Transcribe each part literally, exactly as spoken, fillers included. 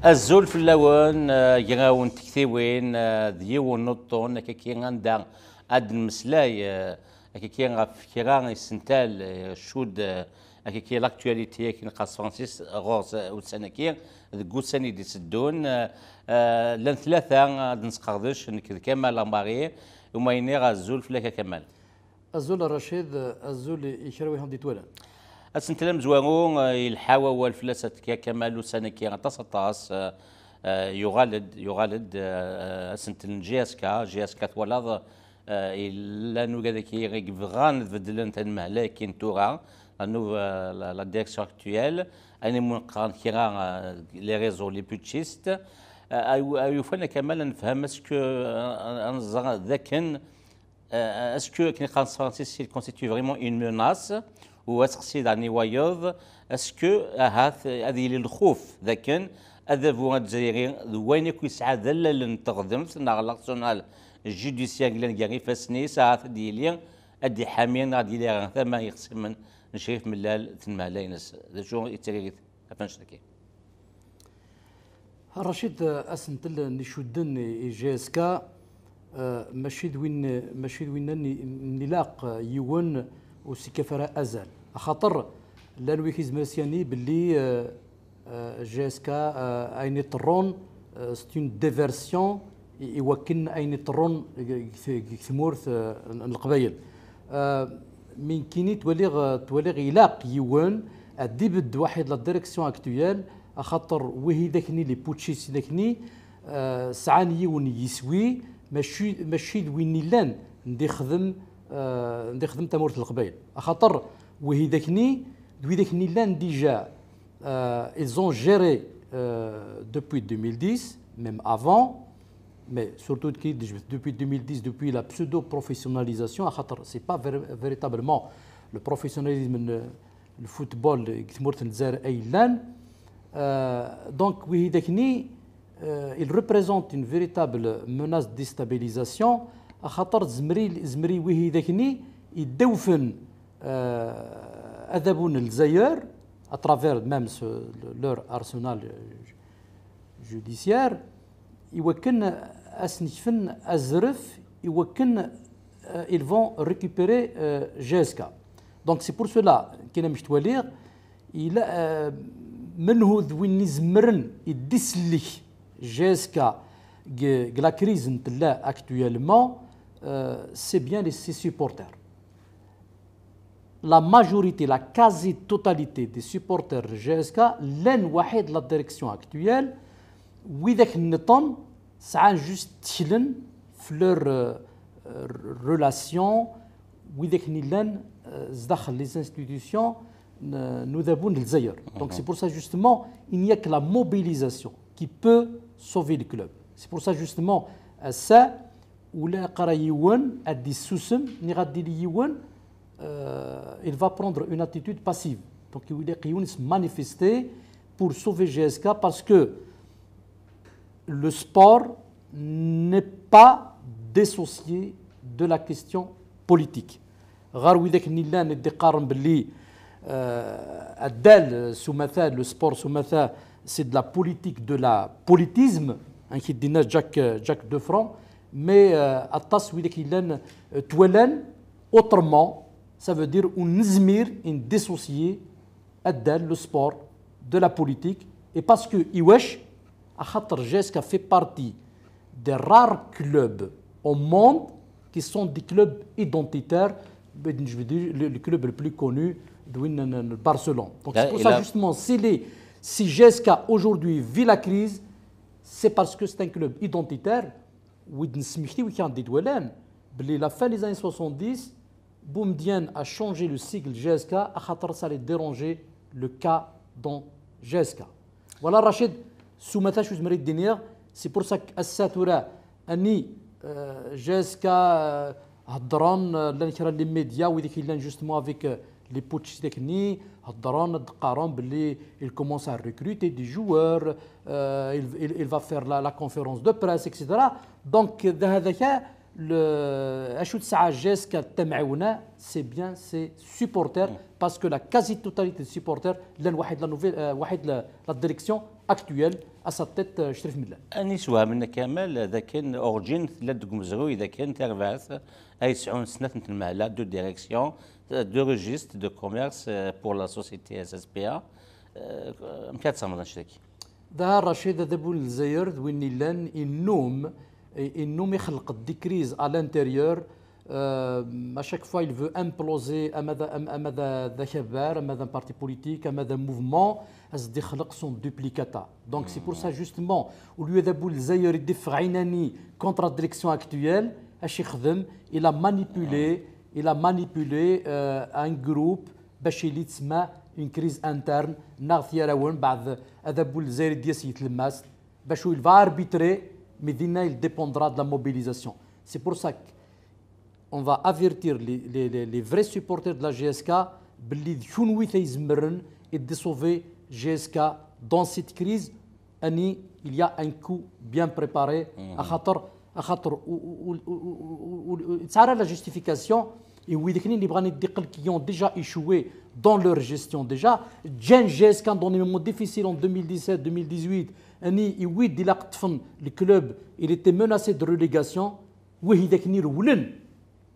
Azul fell-awen, eh, gar-awen tektiwin, eh, d yiwen n uṭṭun, akkaki anda ad d-nemmeslay, eh, akkaki ɣef kra isental, eh, cud, eh, akkaki l'actualité, akken qqar s tefransist, ɣur-s, eh, ussan-agi, deg ussan i d-iteddun. Eh, eh, llan tlata ad nesqerdec, nekk d Kamal Lamari, uma iniɣ azul fell-ak a Kamal. Azul a Racid, azul i kra wiḥed d-itwalan. Asentel amezwaru, eh, yelḥa wawal fell-as, ad tekka Kamal ussan-agi aṭas, aṭas, eh, eh, yuɣal-d, yuɣal-d, eh, asentel n J S K. J S K twalaḍ, eh, yella nugad-agi i yebɣan ad beddlen tanmehla-agi n tura, la nou-, eh, la, la direction actuelle, ayen i mu neqqaren kra, eh, les réseaux, les putschistes. Eh, ay, ay ufan a Kamal ad nefhem, est-ce que, eh, ad nẓer d akken Euh, est-ce que, akken qqaren s tefransist, il constitue vraiment une menace, u aseqsi daɣen i wayeḍ, est-ce que, ahat, ad yili lxuf d akken adabu azzayri d wayen akk yesɛa d allalen n teɣdemt neɣ l'arsenal judiciaire yellan gar ifassen-is, ahat ad yili ad d-iḥami neɣ ad yili ɣer tama n yixṣimen n Crif Mellal tenmehla-ines? D acu i d tiririt ɣef wannect-agi? Racid, eh, asentel n icudden i, i J S K, eh, mačči d win, mačči d winna n, n ilaq, eh, yiwen ur s-ikkaf ara azal. Axaṭer, llan wid izmer s yani belli, eh, eh, J S K, eh, ayen iṭerrun, eh, c'est une diversion i, i wakken ayen iṭerrun deg, deg, deg tmurt, eh, n, n Leqbayel. Eh, min kini twaliɣ, eh, twaliɣ ilaq yiwen ad d-ibedd waḥid la direction actuelle, axaṭer wihid akni, les putschistes akni, eh, sɛan yiwen yiswi, mačči, mačči d win illan n d-ixdem, eh, n d-ixdem tamurt n Leqbayel. Axaṭer wihid akni, d wid akni llan déjà, eh, ils ont géré, eh, depuis deux mille dix, même avant, mais surtout ki d-, depuis deux mille dix, depuis la pseudo-professionnalisation, axaṭer c'est pas vér-, véritablement le professionnalisme n, le football deg tmurt n Lezzayer ay llan. Euh, donc, wihid akni, euh, il représente une véritable menace de déstabilisation, axaṭer zemri, zemri wihid akni iddewfen, euh, adabu n Lezzayer, à travers même ce, le, leur arsenal, euh, judiciaire, iwakken ad sen-kfen azref, iwakken, euh, ils vont récupérer, euh, J S K. Donc c'est pour cela, kina mktwaliɣ, il, euh, menhu d win izemren i d-isellek J S K deg, deg la crise n tella actuellement, euh, c'est bien les, ses supporters. La majorité, la quasi-totalité des supporters J S K llan waḥid la direction actuelle, widak nniḍen sɛan juste tteklen f leur, euh, relation, widak nillan, euh, zdaxel les institutions n, n udabu n Lezzayer. Donc c'est pour ça justement, il n'y a que la mobilisation qui peut sauver le club. C'est pour ça justement, ass-a, ula qara yiwen ad d-issusem, niɣ ad d-ili yiwen, euh, il va prendre une attitude passive. Donc il faut se manifester pour sauver J S K parce que le sport n'est pas dissocié de la question politique. Ɣer widak nillan i d-iqqaren belli, euh, addal s umata, le sport s umata, c'est de la politique, de la politisme, hein, qui dit Jack, Jack Dufranc, mais, euh, aṭas widak yellan, euh, twalan autrement, ça veut dire ur nezmir ad ndissocier addal, le sport, de la politique, et parce que iwac, axaṭer J S K fait partie des rares clubs au monde qui sont des clubs identitaires, je veux dire, le, le club le plus connu, de Barcelone. Donc c'est pour ça justement, si, les, si J S K aujourd'hui vit la crise, c'est parce que c'est un club identitaire, wid nesmekti wi kan d idwalan, belli la fin des années soixante-dix, Boumediene a changé le sigle J S K, axaṭer ça allait déranger le cas dans J S K. Voilà, Rachid, s umata acu zemreɣ ad d-iniɣ, c'est pour ça que ass-a tura, ani, euh, J S K, euh, heddren, euh, llan kra les médias, widak yellan justement avec, euh, les putschistes akni, heddren, ad d-qqaren belli il commence à recruter des joueurs, euh, il, il, il va faire la, la conférence de presse, et cetera. Donc, d hada kan, le, acu tesɛa J S K d tamɛiwna, c'est bien ses supporters, parce que la quasi-totalité des supporters, llan waḥid la nouvelle, euh, waḥid la, la direction actuel à sa tête, euh, Crif Mellal. Ad yessewhem Kamal d akken urǧin tella-d deg umezruy d akken tarbaɛt ay yesɛun snat n tnelmaḥla, deux directions, deux registres de commerce, euh, pour la société S S P A. Euh, amek ad tfehmeḍ annect-agi? Dɣa Racid, adabu n Lezzayer d win yellan, innum, innum ixelq-d des crises à l'intérieur. Euh, à chaque fois, il veut imploser ama d, am- ama d, d akabar, ama d un parti politique, ama d un mouvement, ad s-d-ixleq son duplicata. Donc c'est pour ça justement, au lieu d'adabu n Lezzayer ad iffeɣ ɛinani contre la direction actuelle, acu ixdem, il a manipulé, il a manipulé, euh, un groupe bac ad yili tsemma une crise interne, neɣ tiyarawen, beɛd adabu n Lezzayer ad d-yas i tlemmast, bac il va arbitrer, mais dinna il dépendra de la mobilisation. C'est pour ça que on va avertir les, les, les, les vrais supporters de la G S K, belli d kunwi ay izemren ad d-sauver G S K dans cette crise. Ani, il y a un coup bien préparé, axaṭer, axaṭer, u- u- u- u- u- u- u- ur yesɛi ara la justification, et wid akken yebɣan ad d-iqqel, qui ont déjà échoué dans leur gestion déjà, ǧǧan G S K dans des moments difficiles en deux mille dix-sept, deux mille dix-huit, ani, i wid ilaq ṭṭfen le club, il était menacé de relégation, wid akken irewlen,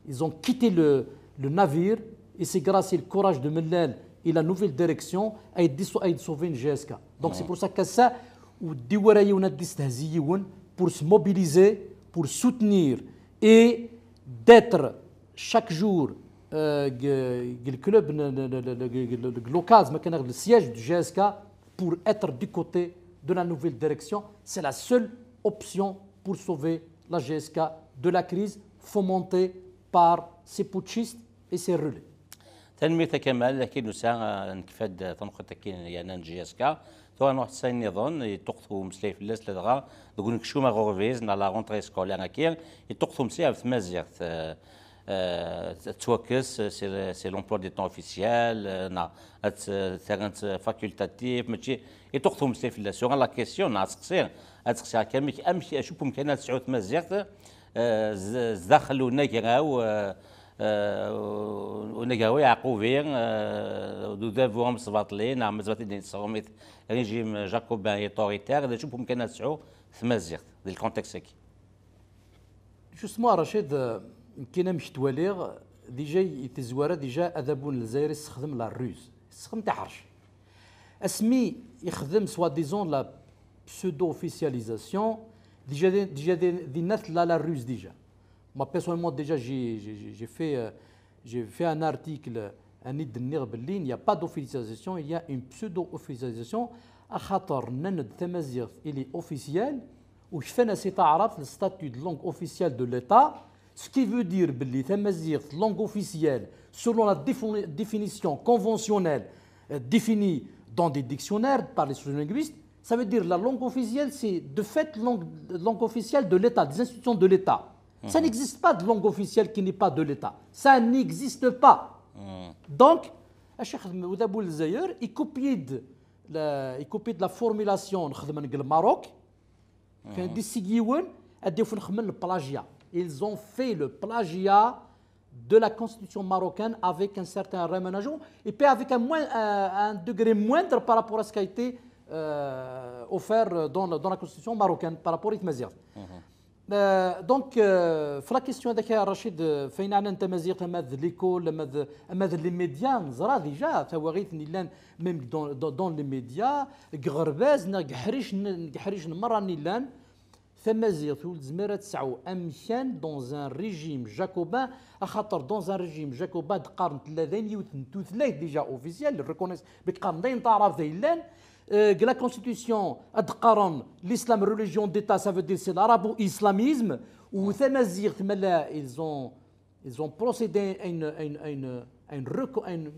ils ont quitté le, le navire, et c'est grâce au courage de Mellal et la nouvelle direction ay d-, ay d-sauver G S K. Donc c'est pour ça qu'ass-a, ur d-iwwi ara yiwen ad d-istehzi yiwen, pour se mobiliser, pour soutenir et d'être chaque jour, euh, g- g- le club, n- n- n- n- g- g- le, le, le, le siège de G S K pour être du côté de la nouvelle direction. C'est la seule option pour sauver la G S K de la crise fomentée par ces putschistes et ces relais. Tanemmirt a Kamal, akin nusa, eh, nekfa-d tanqut akin yernan G S K. Tura nruḥ s ayen nniḍen, yeṭṭuqet umeslay fell-as, ladɣa deg unekcum aɣurbiz neɣ la rentrée scolaire-agi, yeṭṭuqet umeslay ɣef tmaziɣt, eh, eh, tettwakkes, c'est le, c'est l'emploi du temps officiel, eh, neɣ ad tt-, terran-tt facultatif, mačči, yeṭṭuqet umeslay fell-as. Tura la question, neɣ ad seqsiɣ, ad seqsiɣ akka, amek, amek, acu n wemkan ad tesɛu tmaziɣt, eh, z-, zdaxel unagraw, eh, eh, unagraw Yeɛqubi, eh, d udabu amesbaṭli, neɣ ma tebɣiḍ ad d-tesɣumit régime jacobin et autoritaire, d acu n wemkan ad tesɛu tmaziɣt di le contexte-agi? Justement, Racid, eh, nekkin amek ttwaliɣ, déjà, i tezwara, déjà, adabu n Lezzayer yessexdem la ruse, yessexdem tiḥerci. Asmi ixdem, soi-disant, la pseudo-officialisation, déjà, déjà, déjà, la, la ruse, déjà. Moi, personnellement, déjà, j'ai, j'ai, j'ai- j'ai fait, euh, j'ai fait un article, un, il n'y a pas d'officialisation, il y a une pseudo-officialisation. Axaṭer nnan-d tamaziɣt, il est officiel, u kfan-as i taɛrabt le statut de langue officielle de l'État, ce qui veut dire belli tamaziɣt, langue officielle, selon la défini- définition conventionnelle, euh, définie dans des dictionnaires par les sociolinguistes, ça veut dire la langue officielle, c'est de fait langue, langue officielle de l'État, des institutions de l'État. Ça n'existe pas de langue officielle qui n'est pas de l'État. Ça n'existe pas. Donc, Cheikh Oudaboul Zayer, il copie de la, il copie de la formulation de le Maroc. Quand des Sigiwen, le plagiat. Ils ont fait le plagiat de la constitution marocaine avec un certain réaménagement et puis avec un, moins, un, un degré moindre par rapport à ce qui a été, euh, offert dans, dans la constitution marocaine par rapport à Itmazir. Euh, donc, euh, la question de Rachid, euh, فين أنا أنت مزيغ، أما ذ l'école، أما ذ-، أما ذ les médias, نزرا déjà, tawaɣit n yellan, même dans, dans, dans les médias, deg uɣerbaz, neɣ deg uḥric n, deg uḥric n merra n yellan, tamaziɣt ur tezmir ad tesɛu amkan dans un régime jacobin, axaṭer dans un régime jacobin d-qqaren tella d ayen yiwet n tutlayt déjà officielle, reconnaissent, mais qqaren d ayen taɛrabt ay yellan, euh, deg la constitution ad d-qqaren l'islam religion d'État, ça veut dire c'est l'arabo-islamisme, u tamaziɣt, ma la, ils ont, ils ont procédé à une, à une, à une, à une reco-, à une,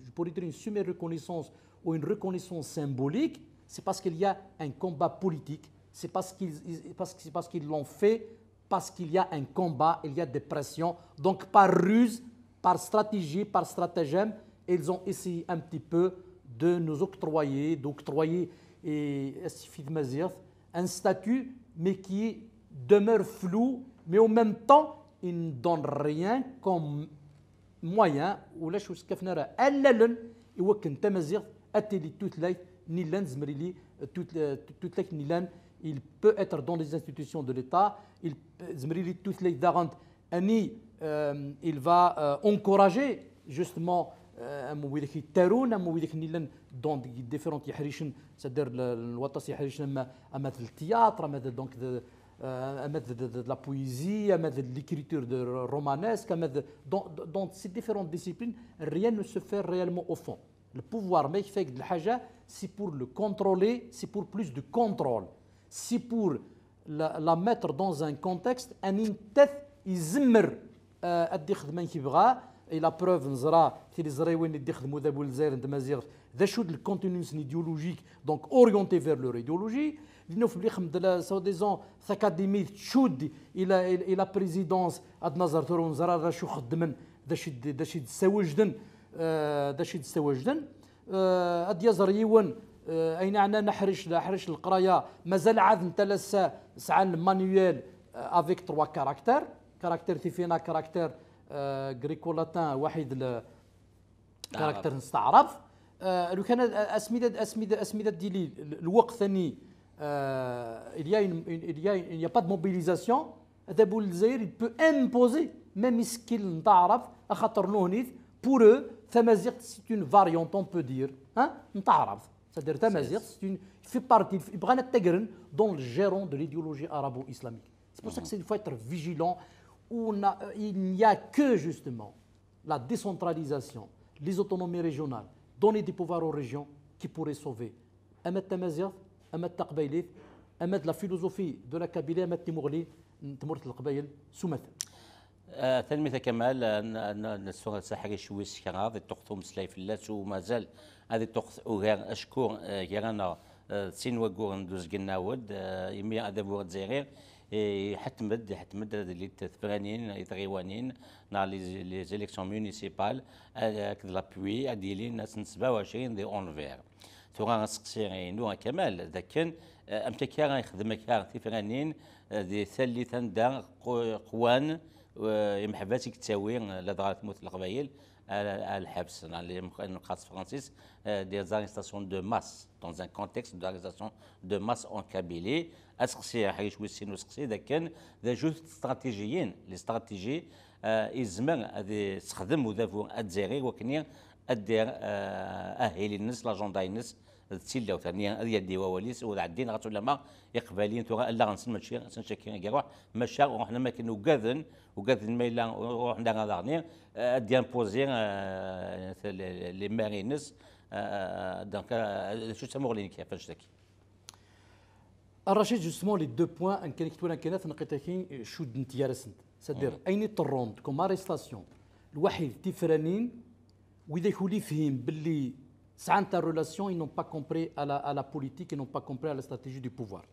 je pourrais dire une semi-reconnaissance ou une reconnaissance symbolique, c'est parce qu'il y a un combat politique, c'est parce qu'ils, ils- parce que, c'est parce qu'ils l'ont fait, parce qu'il y a un combat, il y a des pressions. Donc par ruse, par stratégie, par stratagème, ils ont essayé un petit peu de nous octroyer, d'octroyer et un statut, mais qui demeure flou, mais en même temps, il ne donne rien comme moyen, ولا شو سكفنا راه أللا يوكن تمازيغ أتلي توتلايت nillan, zemrili, tut-, euh, tutlayt nillan, il peut être dans les institutions de l'État, il, zemrili tutlayt daɣen, ani, euh, il va, euh, encourager, justement, euh, am widak yettarun, am widak nillan dans différentes yeḥricen, c'est-à-dire le, le waṭas yeḥricen ama, ama d le théâtre, ama d, donc de, euh, ama de, de, de la poésie, ama de l'écriture de romanesque, ama de, dans, dans ces différentes disciplines, rien ne se fait réellement au fond. Le pouvoir, ma yekfa-ak-d lḥaǧa, c'est pour le contrôler, c'est pour plus de contrôle. C'est pour la, la mettre dans un contexte, ani nettat izemmer, euh, ad d-ixdem amek yebɣa. Et la preuve, neẓra tiliẓriwin i d-ixdem udabu n Lezzayer n tmaziɣt, d acu d le contenu-nsen idéologique, donc orienté vers leur idéologie. Di nuf bli xmed la, soi-disant, takadimit tcudd i la, i la présidence, ad naẓer tura ur neẓra ara d acu xeddmen, d acu d, d acu d-ssawejden, euh, d acu d-ssawejden. Euh, ad yaẓer yiwen, euh, ayen ɛnan aḥric, aḥric n leqraya, mazal ɛad n talassa sɛan le manuel, euh, avec trois caractères, caractère tifina, caractère, euh, gréco-latin, waḥid le caractère n taɛrabt. Euh, lukan ad, asmi d, asmi d, asmi d ad d-yili l-, lweqt-nni, euh, il y a une, une, il y a une, il n'y a pas de mobilisation, adabu n Lezzayer, il peut imposer même isekkil n taɛrabt, axaṭer nuhnit, pour eux, tamaziɣt, c'est une variante, on peut dire, hein, n taɛrabt. C'est-à-dire, tamaziɣt, c'est une, il fait partie, il bɣan ad t-agren dans le giron de l'idéologie arabo-islamique. C'est pour ça que c'est, il faut être vigilant. On a, euh, il n'y a que, justement, la décentralisation, les autonomies régionales, donner des pouvoirs aux régions qui pourraient sauver ama d tamaziɣt, ama d taqbaylit, ama d la philosophie de la Kabylie, ama d timuɣli n tmurt n Leqbayel s umata. Ah, tanemmirt a Kamal, ah, n-, n-, nessuɣ s aḥric wis kraḍ, iṭṭuqet umeslay fell-as u mazal ad iṭṭuqet ugar acku, ah, gar-aneɣ, ah, d sin wagguren d uzgen n awed, ah, imi adabu azzayri iḥettem-d, iḥettem-d ad ilint tefranin i tɣiwanin neɣ les, les élections municipales, ah, akked l'appui ad d-yilin ass n sebɛa u ɛecrin di Anvers. Tura aseqsi-inu a Kamal, d akken, eh, amek akka ara yexdem akka tifranin, eh, di tallit anda qu-, qwan, eh, imeḥbas i yettawi, eh, ladɣa tmurt n Leqbayel, ar, ar lḥebs, neɣ li nqas s tefransist, eh, des arrestations de masse, dans un contexte d'arrestation de masse en Kabylie. Aseqsi, aḥric wis sin useqsi, d akken, d acu-t stratégiyin, les stratégies, eh, izmer ad yessexdem udabu azzayri, wakken ad d-yerr, eh, ahil-ines, l'agenda-ines, d tilawt, rni ad yaddi wawal-is, ur ɛeddin ɣas ulamma Iqbayliyen tura allaɣ-nsen mačči, ass-n caki i iruḥ, maca ruḥen am akken ugaden, ugaden ma yella ur ruḥen ara daɣen, eh, ad d-impozi, eh, les, les maires-ines, eh, donc, eh, d acu d tamuɣli-inek ɣef annect-agi? A Racid, justement, les deux points, akken i k-twala akken ad tneqqiṭ-agi, eh, cuddent gar-asent. C'est-à-dire, ayen iṭerrun comme arrestation, lwaḥid tifranin, widak ur yefhim belli sɛant la relation, ils n'ont pas compris à la, à la politique, ils n'ont pas compris à la stratégie du pouvoir.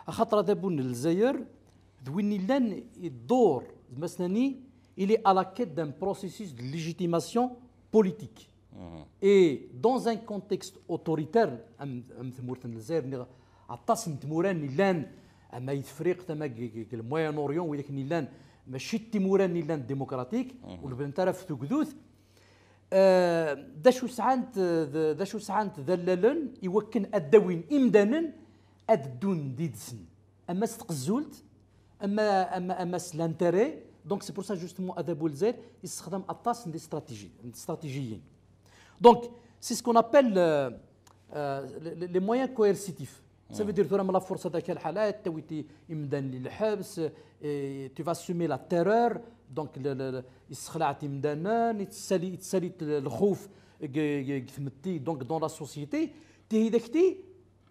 Axaṭer adabu n Lezzayer, d win illan iddur, d masnani, il est à la quête d'un processus de légitimation politique. Et dans un contexte autoritaire, am, am tmurt n Lezzayer, nniɣ aṭas n tmura n illan, ama i Tefriqt, ama deg, deg, deg le Moyen-Orient, widak n illan, mačči d timura n illan démocratique, ur bnant ara ɣef tugdut. Euh, d acu sɛant, d, d acu sɛant d allalen i wakken ad d-awin imdanen ad ddun did-sen, ama s tqezzult, ama, ama, ama s l'intérêt. Donc c'est pour ça justement adabu n Lezzayer yessexdam aṭas n des stratégies, n stratégiyin. Donc c'est ce qu'on appelle, euh, euh, les, les moyens coercitifs. Ça veut dire tura ma la force dak lḥalat, tawit imdanen li lḥebs, et tu vas semer la terreur, donc le, le, le, yessexlaɛ-t imdanen, yettsali, yettsali-t lxuf deg, deg, deg tmetti, donc dans la société. Tihi d akti,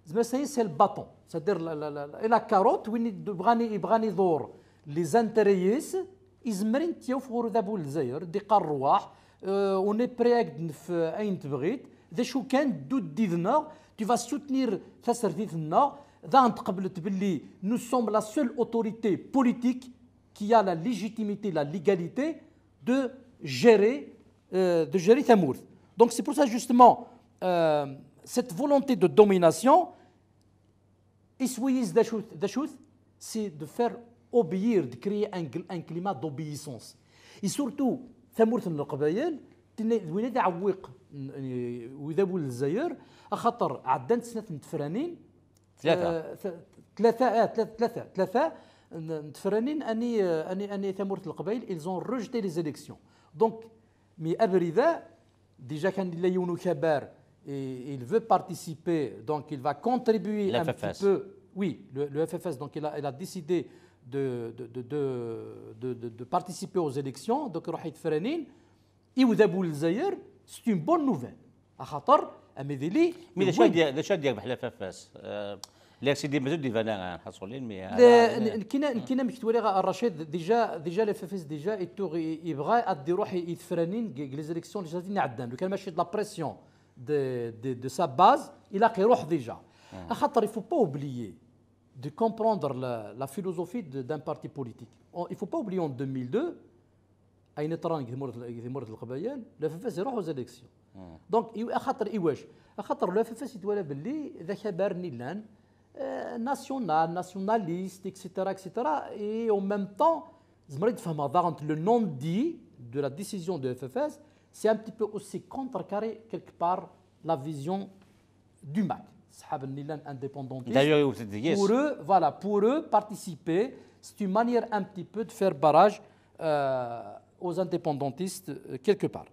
zmer c'est le bâton, c'est-à-dire la, la, la, la, la carotte, win i bɣan, i bɣan iḍur les intérêts-is, izmer ad t-yaf ɣur udabu n Lezzayer, d-iqqar rwaḥ, euh, on est prêt ad k-d-nef ayen tebɣiḍ, d acu kan, ddu-d did-neɣ, tu vas soutenir tasertit-nneɣ, daɣen tqebleḍ belli nous sommes la seule autorité politique qui a la légitimité, la légalité de gérer, euh, de gérer tamurt. Donc c'est pour ça justement, euh, cette volonté de domination, iswi-is d acu-t, d acu-t, c'est de faire obéir, de créer un, un climat d'obéissance. Et surtout, tamurt n Leqbayel, tenna, d win ad iɛewwiq n, n, udabu n Lezzayer, axaṭer ɛeddant snat n tefranin, tlata. Eh, th-, tlata, eh, tla-, tlata, tlata n, n tefranin ani, eh, ani, ani tamurt n Leqbayel, ils ont rejeté les élections. Donc, mi abrid-a, déjà kan yella yiwen ukabar, et il veut participer, donc il va contribuer un petit peu. Oui, le, le F F S, donc il a, il a décidé de, de, de, de, de, de, de participer aux élections, donc iruḥ i tefranin, i udabu n Lezzayer, c'est une bonne nouvelle. Axaṭer, amidili, mais d acu ad d-, d acu ad d-yerbeḥ le F F S? Euh, l'accident mazal d-iban ara, ḥaṣulin, mais... Nekkina, nekkina amek twaliḍ a Racid, déjà, déjà le F F S déjà, ittuɣ, i-, yebɣa ad d-iruḥ i, i tefranin, g-, g les élections législatives iɛeddan, lukan mačči d la pression de, de, de sa base, ilaq iruḥ déjà. Axaṭer, il faut pas oublier de comprendre la, la philosophie de, d'un parti politique. On, il faut pas oublier en deux mille deux, ayen iḍran deg tmurt, deg tmurt n Leqbayel, le F F S iruḥ aux élections. Donc, i-, axaṭer iwac? Axaṭer le F F S itwala belli d akabar-nni llan, euh, national, nationaliste, et cetera, et cetera. Et en même temps, zemreɣ ad fehmeɣ daɣen le non-dit de la décision de F F S, c'est un petit peu aussi contrecarrer quelque part la vision du MAK. Ṣṣḥab-nni llan indépendantistes. D'ailleurs, yiwet deg-s. Pour eux, voilà, pour eux, participer, c'est une manière un petit peu de faire barrage, euh, aux indépendantistes, euh, quelque part.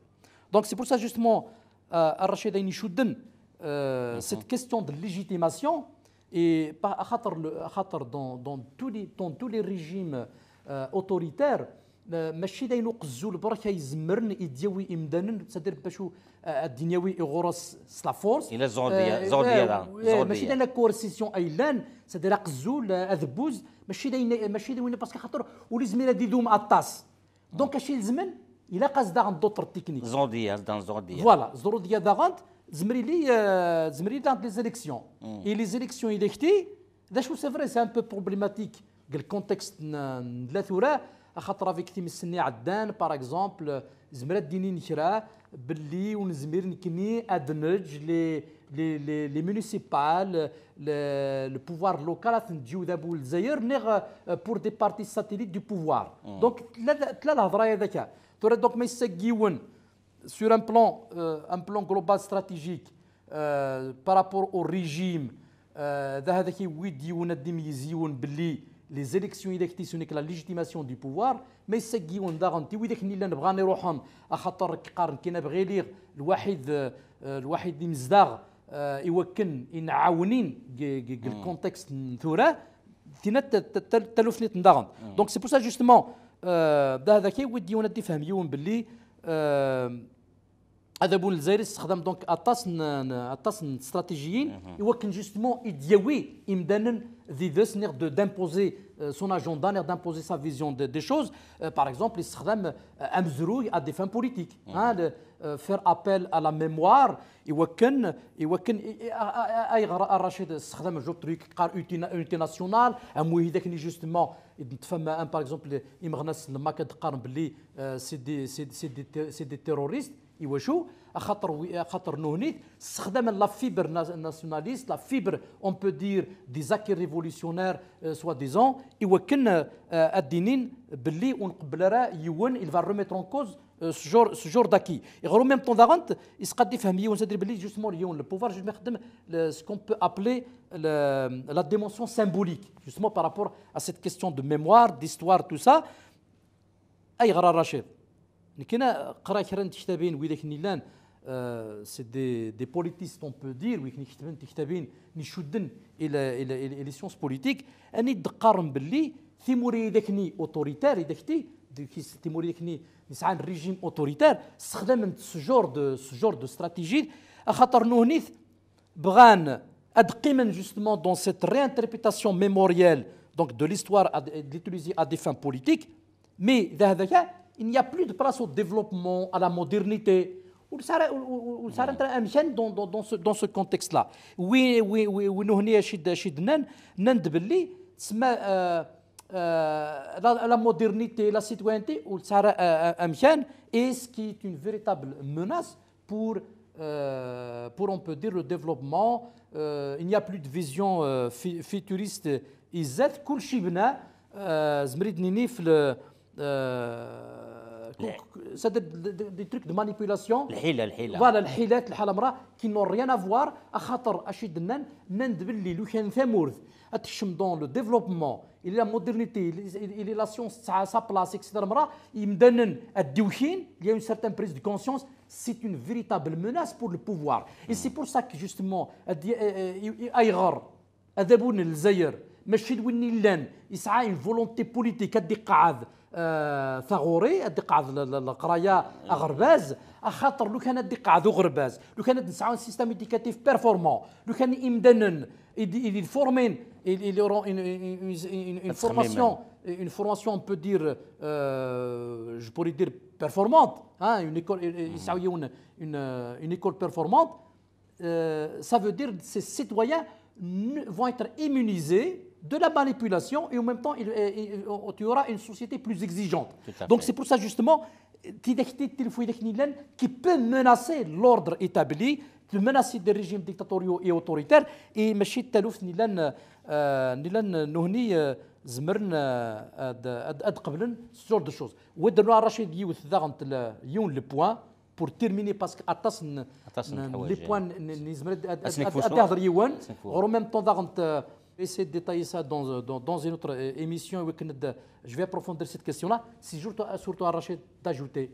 Donc c'est pour ça justement, euh, a Racid, ayen icudden, euh, cette question de légitimation, et pas, axaṭer le, axaṭer dans, dans tous les, dans tous les régimes, euh, autoritaires, euh, mačči d ayen uqezzul berk ay izemren i d-yawi imdanen, c'est-à-dire bac u-, euh, ad d-yawi iɣur-s s la force. Ila ẓurdiya, euh, ẓurdiya euh, da, euh, ẓurdiya. Mačči d ayen la coercition ay yellan, c'est-à-dire aqezzul, euh, adebbuz, mačči d ayen, mačči d ayen, parce que xaṭer ur izmir ad idum aṭas. Donc, acu ilzmen, ilaq-as daɣen d'autres techniques. Ẓurdiya, dan ẓurdiya. Voilà, ẓurdiya daɣen, zemrili, euh, zemrili daɣen les élections. Et les élections, il est, d acu, c'est vrai, c'est un peu problématique deg le contexte n, n la tura, axaṭer avec times-nni iɛeddan, par exemple, zemreɣ ad d-inin kra, belli ur nezmir nekkni ad neǧǧ les, les, les, les municipales, le, le pouvoir local ad t-neǧǧ i udabu n Lezzayer, neɣ, euh, pour des partis satellites du pouvoir. Donc, tella, tella lehḍra-ya d akka. Tura, donc, ma yessagi yiwen, sur un plan, euh, un plan global stratégique, euh, par rapport au régime, euh, d ahat ad yewwi-d yiwen ad d-imeyyez yiwen belli les élections i d ak-t-isuni, la légitimation du pouvoir, ma yessagi yiwen daɣen, ti wid akken illan bɣan iruḥen, axaṭer qqaren kan bɣiɣ lliɣ lwaḥid, euh, lwaḥid imezdaɣ, euh, i wakken i nɛawnin g, g, g le contexte n tura, tina t, t, t, talufnit n daɣen. Donc c'est pour ça justement, euh, d ahat ad yewwi-d yiwen ad d-ifhem yiwen belli, euh, adabu n Lezzayer yessexdam donc aṭas n, n, aṭas n stratégiyin i wakken justement i d-yawi imdanen d-ides, neɣ de, d'imposer, euh, son agenda, neɣ d'imposer sa vision de, des choses. Euh, par exemple, yessexdam, euh, amezruy à des fins politiques, hein, le, euh, faire appel à la mémoire, i wakken, i wakken, i, i, a, a, a, ayɣer a Racid yessexdam le truc qqar unité na-, unité nationale, am wihid akken justement, i d-netfehma, par exemple, imeɣnas n le MAK ad qqaren belli, euh, c'est des, c'est, c'est des ter-, c'est des terroristes. Iwacu? Axaṭer wi-, axaṭer nuhnit ssexdamen la fibre na-, nationaliste, la fibre, on peut dire, des acquis révolutionnaires, euh, soi-disant, i wakken, euh, ad d-inin belli ur nqebbel ara yiwen, il va remettre en cause, euh, ce genre, ce genre d'acquis. Et en même temps, daɣen, yesqad ifhem yiwen, c'est-à-dire belli justement yiwen, le pouvoir, justement, ixeddem le, ce qu'on peut appeler le, la dimension symbolique, justement par rapport à cette question de mémoire, d'histoire, tout ça. Ayɣer a Racid? Nekkina qqreɣ kra n tektabin, widak-nni llan, euh, c'est des, des politistes, on peut dire, wid i iketben tektabin n icudden i la, i la, i la, i les sciences politiques, ani d-qqaren belli timura i d akni autoritaire, i d akti, de, qui, timura i d akni nesɛan régime autoritaire, ssexdamen ce genre de, ce genre de stratégie, axaṭer nuhnit bɣan ad qqimen justement dans cette réinterprétation mémorielle, donc de l'histoire à, de l'utiliser à des fins politiques, mais d ahat akka, il n'y a plus de place au développement, à la modernité. Ur nesɛi ara, ur, ur, ur nesɛi ara amkan dans, dans, dans ce, dans ce contexte-là. Wi, wi, wi, wi nuhni acu i d, acu i d-nnan, nnan-d belli tsemma, euh, euh, la, la modernité, la citoyenneté, ur nesɛi ara, euh, amkan, et ce qui est une véritable menace pour, euh, pour, on peut dire, le développement. Euh, il n'y a plus de vision, euh, fu-, futuriste. Izad, kulci yebna, euh, zemreɣ ad d-iniɣ, euh, pour, c'est des, des, des trucs de manipulation. Lḥila, lḥila. Voilà, lḥilat, lḥala mra, qui n'ont rien à voir, axaṭer acu i d-nnan, nnan-d belli lukan tamurt ad tekcem dans le développement, il y a la modernité, il, il, il y a la science tesɛa sa place, et cetera. Mra, imdanen ad d-iwkin, il y a une certaine prise de conscience, c'est une véritable menace pour le pouvoir. Et c'est pour ça que justement, ad, euh, euh, ayɣer adabu n Lezzayer, mačči d win yellan, yesɛa une volonté politique ad d-iqeɛɛed euh, taɣuri, ad d-iqeɛɛed l- l- leqraya aɣerbaz, axaṭer lukan ad d-iqeɛɛed uɣerbaz, lukan ad nesɛu un système éducatif performant, lukan imdanen i d- i d-formin, il, il aura une, une, une, une, une Ad ttxemmimen. formation, une formation, on peut dire, euh, je pourrais dire performante, hein, une école, il, il, il sera une, une, euh, une école performante, euh, ça veut dire que ces citoyens ne- vont être immunisés de la manipulation et en même temps, il, euh, il- il- tu auras une société plus exigeante. Tout à Donc fait. C'est pour ça justement, tidak tidak tidak nilan qui peut menacer l'ordre établi, peut menacer des régimes dictatoriaux et autoritaires, et mačči d taluft nilan, euh, nilan nuhni, euh, zemren, euh, ad, ad, ad qeblen ce genre de choses. Wadrnu Rachid yiwet daɣen tel- yiwen le point pour terminer, parce que aṭas n Aṭas n n- leḥwayeǧ, les points n- n- nezmer ad- ad- Ad s-nekfu ad- ad cwiṭ. yehder yiwen. Ad s-nekfu. En même temps daɣen, euh, essayer de détailler ça dans, dans, dans une autre euh, émission, et que je vais approfondir cette question-là. C'est surtout, surtout à Rachid d'ajouter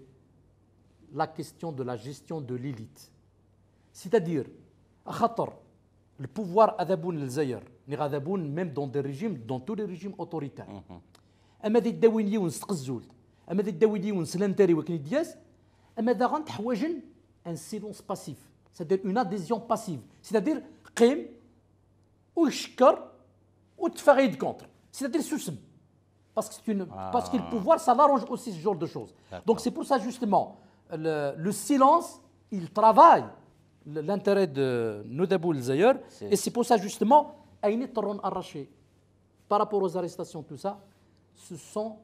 la question de la gestion de l'élite. C'est-à-dire, axaṭer, le pouvoir adabu n Lezzayer, neɣ adabu n même dans des régimes, dans tous les régimes autoritaires. Ama d idawin yiwen s tqezzult, ama d idawin yiwen s lantari wakken i d-yas, ama daɣen teḥwajen un silence passif, c'est-à-dire une adhésion passive, c'est-à-dire qim, u cekker, u teffeɣ-iyi-d contre, c'est-à-dire susem. Parce que, c'est une, parce que le pouvoir, ça l'arrange aussi ce genre de choses. D'accord. Donc c'est pour ça justement, le, le silence, il travaille l- l'intérêt de Nouadhibou Lezzayer. C'est- Et c'est pour ça justement, ayen i ṭerrun Arrachi, par rapport aux arrestations, tout ça, ce sont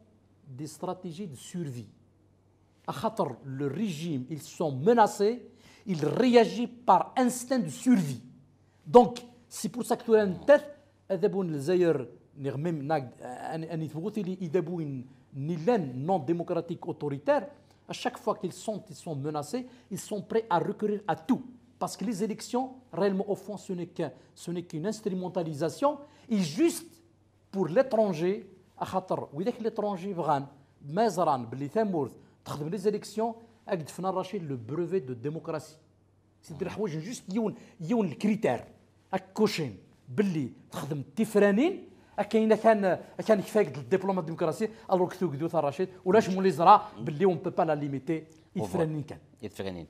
des stratégies de survie. Axaṭer, le régime, ils sont menacés, il réagit par instinct de survie. Donc c'est pour ça que tura nettat, adabu n Lezzayer, neɣ même nag- an- an itwet ili idabuyen n illan non démocratique autoritaire, à chaque fois qu'ils sont, ils sont menacés, ils sont prêts à recourir à tout. Parce que les élections, réellement, au fond, ce n'est qu'un- ce n'est qu'une instrumentalisation, et juste pour l'étranger, axaṭer widak l'étranger bɣan, ma ẓran belli tamurt texdem les élections, ad d-fnan Rachid le brevet de démocratie. C'est-à-dire ḥwajen juste yiwen, yiwen le critère, ad kucin belli texdem tifranin, akken akan, akan kfayek le diplôme de démocratie, alors que tugdut a Rachid, ulac mu li ẓra belli on peut pas la limiter i Au tefranin kan. I tefranin.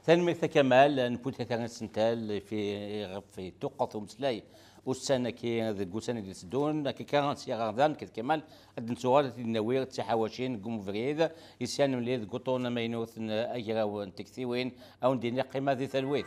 Tanemmirt a Kamal, newwi-d tasentel fi, ɣef tuqqet umeslay ussan-agi deg ussan i d-iteddun. Akka kan, sya ɣer da, nekk d Kamal, ad d-nettuɣal ad t-id-nawi d tiḥawacin deg umebrid, i sya nemlil deg uṭṭun amaynut n Agraw n Tektiwin, a wen-d-iniɣ qqimet di talwit.